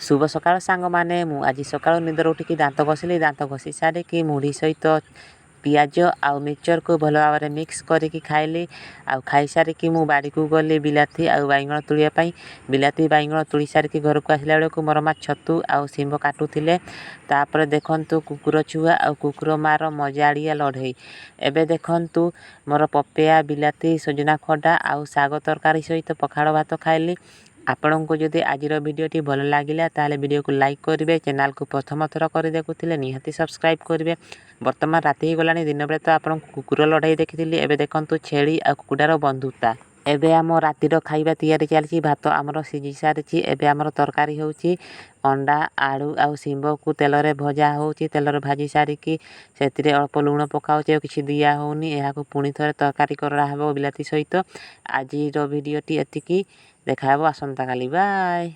ଶୁଭ ସକାଳ ସାଙ୍ଗମାନେ। ମୁଁ ଆଜି ସକାଳୁ ନିଦରୁ ଉଠିକି ଦାନ୍ତ ଘଷିଲି। ଦାନ୍ତ ଘଷି ସାରିକି ମୁଢ଼ି ସହିତ ପିଆଜ ଆଉ ମିକ୍ସଚର୍କୁ ଭଲ ଭାବରେ ମିକ୍ସ କରିକି ଖାଇଲି। ଆଉ ଖାଇସାରିକି ମୁଁ ବାଡ଼ିକୁ ଗଲି ବିଲାତି ଆଉ ବାଇଗଣ ତୋଳିବା ପାଇଁ। ବିଲାତି ବାଇଗଣ ତୋଳି ସାରିକି ଘରକୁ ଆସିଲା ବେଳକୁ ମୋର ମା ଛତୁ ଆଉ ଶିମ୍ବ କାଟୁଥିଲେ। ତାପରେ ଦେଖନ୍ତୁ କୁକୁର ଛୁଆ ଆଉ କୁକୁର ମାଆର ମଜାଳିଆ ଲଢ଼େଇ। ଏବେ ଦେଖନ୍ତୁ ମୋର ପପେୟା, ବିଲାତି, ସଜନା ଖଡ଼ା ଆଉ ଶାଗ ତରକାରୀ ସହିତ ପଖାଳ ଭାତ ଖାଇଲି। ଆପଣଙ୍କୁ ଯଦି ଆଜିର ଭିଡ଼ିଓଟି ଭଲ ଲାଗିଲା, ତାହେଲେ ଭିଡ଼ିଓକୁ ଲାଇକ୍ କରିବେ। ଚ୍ୟାନେଲକୁ ପ୍ରଥମ ଥର କରି ଦେଖୁଥିଲେ ନିହାତି ସବସ୍କ୍ରାଇବ୍ କରିବେ। ବର୍ତ୍ତମାନ ରାତି ହେଇଗଲାଣି। ଦିନବେଳେ ତ ଆପଣଙ୍କୁ କୁକୁର ଲଢ଼େଇ ଦେଖିଥିଲି, ଏବେ ଦେଖନ୍ତୁ ଛେଳି ଆଉ କୁକୁଡ଼ାର ବନ୍ଧୁତା। ଏବେ ଆମ ରାତିର ଖାଇବା ତିଆରି ଚାଲିଛି। ଭାତ ଆମର ସିଝି ସାରିଛି। ଏବେ ଆମର ତରକାରୀ ହେଉଛି। ଅଣ୍ଡା, ଆଳୁ ଆଉ ଶିମ୍ବକୁ ତେଲରେ ଭଜା ହେଉଛି। ତେଲରେ ଭାଜି ସାରିକି ସେଥିରେ ଅଳ୍ପ ଲୁଣ ପକାଉଛି ଆଉ କିଛି ଦିଆ ହେଉନି। ଏହାକୁ ପୁଣି ଥରେ ତରକାରୀ କରାହେବ ବିଲାତି ସହିତ। ଆଜିର ଭିଡ଼ିଓଟି ଏତିକି। ଦେଖାହେବ ଆସନ୍ତାକାଲି। ବାଏ।